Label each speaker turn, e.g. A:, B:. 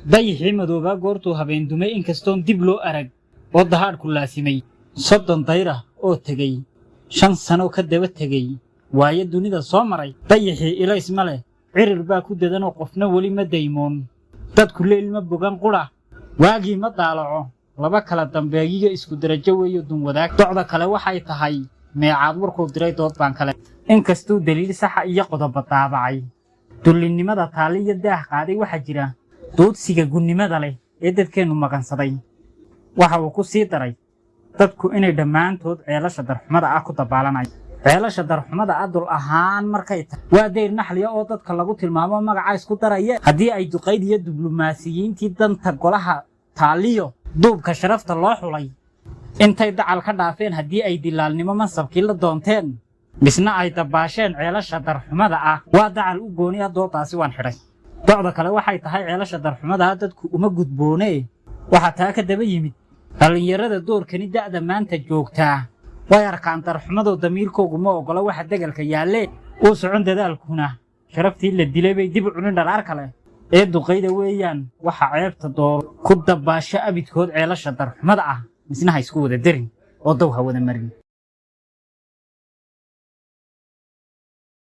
A: Dayixii madoobaa goortuu habeen dumay, inkastoon dib loo arag oo dahaadhku laasimay, 30 dayra oo tegey, 5 sano ka daba tegey, waayo dunida soo maray. Dayixii ilays ma leh, cirir baa ku dadanoo qofna weli ma daymoon. Dadku leyl ma bogan qura, waagii ma daalaco, laba kala dambeeyiyo isku darajo weeyo dunwadaag. Docda kale waxay tahay, Meecaad warkuu diray dood baan kale. Inkastuu daliil saxa iyo qodobo daabacay, dullinnimada taali iyo daah qaaday, waxaa jira duudsiga gunnimada leh ee dadkeennu maqansaday. Waxa uu ku sii daray dadku inay dhammaantood ceelasha darxumada ah ku dabaalanaya. Ceelasha darxumada ah dul ahaan markay tahay, waa dayr naxliya oo dadka lagu tilmaamo magaca isku daraya. Haddii ay duqayd iyo diblumaasiyiintii danta golaha taaliyo duubka sharafta loo xulay intay dacal ka dhaafeen, haddii ay dilaalnimo mansabkii la doonteen, misna ay dabaasheen ceelasha darxumada ah, waa dacal u gooni ah. Doodaasi waan xidhay. Docda kale waxay tahay, ceelasha darxumada ah dadku uma gudboonee, waxaa taa ka daba yimid dhallinyarada doorkani da'da maanta joogtaa way arkaan darxumadoo damiirkoogu ma oggola waxa degalka yaalle uu socon. Dadaalkuna sharaftii la dilay bay dib u cunin dharaar kale ee duqayda weeyaan waxa ceebta door ku dabaasho abidkood ceelasha darxumada ah, misna ha isku wada darin oo dow ha wada marin.